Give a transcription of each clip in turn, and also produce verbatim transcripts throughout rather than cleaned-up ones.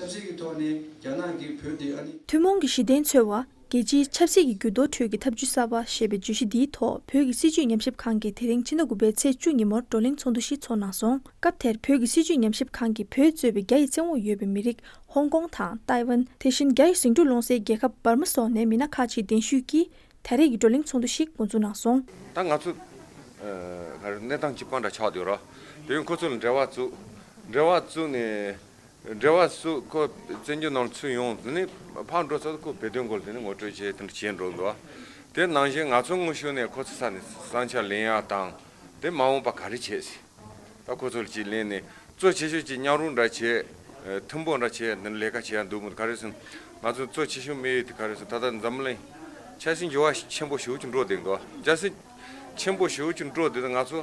ཆབ་སྲིད་ཀྱི་ཐོག་ནས་རྒྱ་ནག་གིས་བོད་དེ་ཨ་ནི། ཐུན་མོང་གི་གཞི་རྟེན་འཚོལ་བ། རྒྱལ་སྤྱིའི་ཆབ་སྲིད་ཀྱི་འགྱུར་ལྡོག་ཁྲོད་ཀྱི་ཐབས་ཇུས་གསར་པ་ཞེས་པའི་བརྗོད་གཞི་འདིའི་ཐོག་བོད་ཀྱི་སྲིད་བྱུས་ཉམས་ཞིབ་ཁང་གི་དེ་རིང་ཕྱི་ཟླ་དགུ་པའི་ཚེས་བཅུ་ཉིན་མོར་བགྲོ་གླེང་ཚོགས་འདུ་ཞིག་ཚོགས་གནང་སོང་། སྐབས་དེར་བོད་ཀྱི་སྲིད་བྱུས་ཉམས་ཞིབ་ཁང་གིས་བོད་གཙོས་པའི་རྒྱ་ཡི་བཙན་འོག་ཡོད་པའི་མི་རིགས་ཧོང་ཀོང་དང་ཏའེ་ཝན། དེ་བཞིན་རྒྱ་ཡི་ཟིང་འཁྲུག་སློང་སའི་རྒྱལ་ཁབ་འབར་མ་སོགས་ནས་མི་སྣ་ཁག་ཅིག་གདན་ཞུས་ཀྱིས་ད་རེས་ཀྱི་བགྲོ་གླེང་ཚོགས་འདུ་ཞིག་འགོ་འཛུགས་གནང་སོང་། ད་ང་ཚོ་ཨ་ག་རེ་གནས་སྟངས་གཅིག་པ་འདྲ་ཆགས་བསྡད་ར། དེ་ཡང་ཁོ་ཚོ་ལ་འབྲེལ་བ་བཙུགས། འབྲེལ་བ་བཙུགས་ནས་འབྲེལ་བ་བཙུགས། ཁོ་བཙན་བྱོལ་ནང་ཚུར་ཡོང་དེ་ནས་ཕར་འགྲོ་ཚར་ཁོ་བོད་དོན་སྐོར་དེ་ནས་ངོ་སྤྲོད་བྱས་དེ་འདྲ་བྱས་འགྲོ་འདུག་དེ་ནང་བཞིན་ང་ཚོ་དངོས་ཤུགས་ནས་ཁོ་ཚོ་ས་ནས་ས་ཆ་ལེན་ཡག་དང་དེ་མ་འོངས་པ་ག་རེ་བྱེད་སྲིད། ད་ཁོ་ཚོ་ལ་ཅིག་ལེན་ནས་གཙོ་ཆེ་ཤོས་ཅིག་མཉམ་རུབ་འདྲ་བྱས། ཨ་ཐུན་མོང་འདྲ་བྱས་འདི་ལས་ཀ་བྱེད་ཡག་འདུག་མི་འདུག་ག་རེ་ཟེར་ན་ང་ཚོ་གཙོ་ཆེ་ཤོས་དམིགས་ཡུལ་དེ་ག་རེ་ཟེར་ན་ད་ལྟ་འཛམ་གླིང་ཆབ་སྲིད་འགྱུར་བ་ཆེན་པོ་ཞེ་པོ་ཅིག་འགྲོ་བསྡད་འདུག་རྒྱལ་སྲིད་ཆེན་པོ་ཞེ་པོ་ཅིག་འགྲོ་བསྡད་དུས་ང་ཚོ་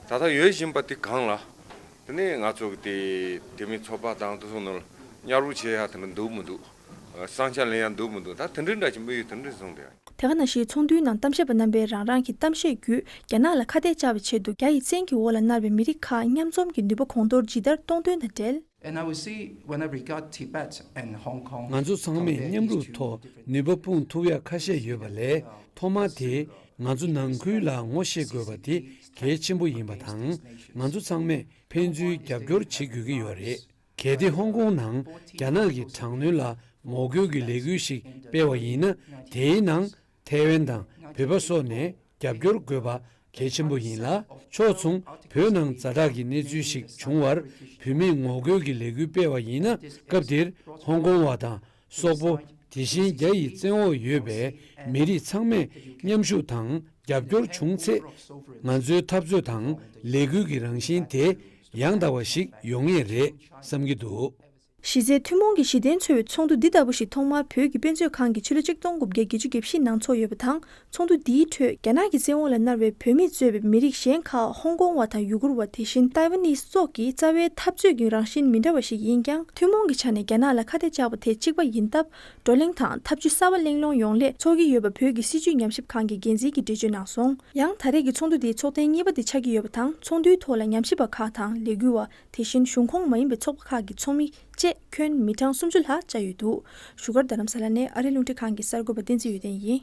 ད་ལྟ་ཡོད་བཞིན་པ་དེ་གང་ལ། དེ་ནས་ང་ཚོ་གི་དེ་དེ་མིན་ཚོགས་པ་དང་དེ་ཚོ་ནང་མཉམ་རུབ་བྱེད་ཡག་དེ་འདྲ་འདུག་མི་འདུག་ས་ཆ་ལེན་ཡག་འདུག་མི་འདུག་ད་དེ་འདྲའི་འདྲ་ཅིག་དམིགས་ཡུལ་དེ་འདྲ་བཟུང་སྟེ། དེ་ག་ནང་བཞིན་ཚོགས་འདུའི་ནང་གཏམ་བཤད་པ་རྣམ་པས་རང་རང་གི་གཏམ་བཤད་བརྒྱུད་རྒྱ་ནག་ལ་ཁ་གཏད་བཅག་པའི་ཆེད་དུ་རྒྱ་ཡི་བཙན་གྱི་འོག་ལ་མནར་བའི་མི་རིགས་ཁག་མཉམ་འཛོམས་ཀྱི་ནུས་པ་གོང་མཐོར་ཇི་ལྟར་གཏོང་དོན་དང་འབྲེལ། And I would say when I regard Tibet and Hong Kong ང་ཚོ་ཚང་མས་མཉམ་རུབ་ཐོག་ནུས་པ་སྤུངས་ཐུབ་ཡག་ཁ་ཤས་ཡོད་པ་ལས་ཐོག་མ་དེ་ང་ཚོ་ནང་ཁུལ་ལ་ངོ་ཤེས་དགོས་པ་དེ་གལ་ཆེན་པོ་ཡིན་པ་དང་ང་ཚོ་ཚང་མས་ཕན་ཚུན་རྒྱབ་སྐྱོར་བྱེད་དགོས་ཀྱི་ཡོད་རེད། གལ་ཏེ་ཧོང་ཀོང་ནང་རྒྱ་ནག་གི་དྲག་གནོན་ལ་ངོ་རྒོལ་གྱི་ལས་འགུལ་ཞིག་སྤེལ་བ་ཡིན་ན་དེའི་ནང་ཐའེ་ཝན་དང་བོད་པ་སོགས་ནས་རྒྱབ་སྐྱོར་དགོས་པ་གལ་ཆེན་པོ་ཡིན་ལ། ཕྱོགས་མཚུངས་བོད་ནང་ཛ་དྲག་གི་གནས་ཚུལ་ཞིག་བྱུང་བར་བོད་མིས་ངོ་རྒོལ་གྱི་ལས་འགུལ་སྤེལ་བ་ཡིན་ན་སྐབས་དེར་ཧོང་ཀོང་བ་དང་སོག་པོ་དེ་བཞིན་རྒྱ་ཡི་བཙན་འོག་ཡོད་པའི་མི་རིགས་ཚང་མས་མཉམ་ཞུགས་དང་རྒྱབ་སྐྱོར་བྱུང་ཚེ་ང་ཚོའི་འཐབ་རྩོད་དང་ལས་འགུལ་གྱི་རང་བཞིན་དེ་ཡང་དག་པ་ཞིག་ཡོང་ངེས་རེད་བསམ་གྱི་འདུག། གཞི་རྩའི་ཐུན་མོང་གི་གཞི་རྟེན་འཚོལ་བའི་ཚོགས་འདུ་འདི་ལྟ་བུ་ཞིག་ཐོག་མར་བོད་ཀྱི་དཔེ་མཛོད་ཁང་གིས་ཕྱི་ལོ་ཆིག་སྟོང་དགུ་བརྒྱ་བརྒྱད་ཅུ་གྱ་བཞི་ནང་ཚོགས་ཡོད་པ་དང་། ཚོགས་འདུ་འདིའི་ཁྲོད་རྒྱ་ནག་གི་བཙན་འོག་ལ་མནར་བའི་བོད་མི་གཙོས་པའི་མི་རིགས་གཞན་ཁག་ཧོང་ཀོང་བ་དང་ཡུ་གུར་བ། དེ་བཞིན་ཏའེ་ཝན་ནི་སོགས་ཀྱི་རྩ་བའི་འཐབ་རྩོད་ཀྱི་རང་བཞིན་མི་འདྲ་བ་ཞིག་ཡིན་ཀྱང་། ཐུན་མོང་གི་ཆ་ནས་རྒྱ་ནག་ལ་ཁ་གཏད་བཅག་པ་དེ་གཅིག་པ་ཡིན་སྟབས། བགྲོ་གླེང་དང་འཐབ་ཇུས་གསར་པ་གླེང་སློང་ཡོང་སླད་ཚོགས་ཀྱི་ཡོད་པ་བོད་ཀྱི་སྲིད་བྱུས་ཉམས་ཞིབ་ཁང་གི་འགན་འཛིན་གྱིས་འགྲེལ་བརྗོད་གནང་སོང་། ཡང་ད་རེས་ཀྱི་ཚོགས་འདུ་འདི་ཚོགས་ཐེངས་གཉིས་པ་དེ་ཆགས་ཀྱི་ཡོད་པ་དང་། ཚོགས་འདུའི་ཐོག་ལ་ཉམས་ཞིབ་པ་ཁག་དང་ལས་འགུལ་བ། དེ་བཞིན་གཞུང་ཁོངས་མ་ཡིན་པའི་ཚོགས་པ་ཁག་གི་ཚོགས་མི་བཅས་ཁྱོན་མི་གྲངས་སུམ་ཅུ་ལྷག་བཅར་ཡོད་འདུག། བཞུགས་སྒར་རྡ་རམ་ས་ལ་ནས་ཨ་རིའི་རླུང་འཕྲིན་ཁང་གི་གསར་འགོད་པ་བསྟན་འཛིན་འོད་ལྡན་ཡིན།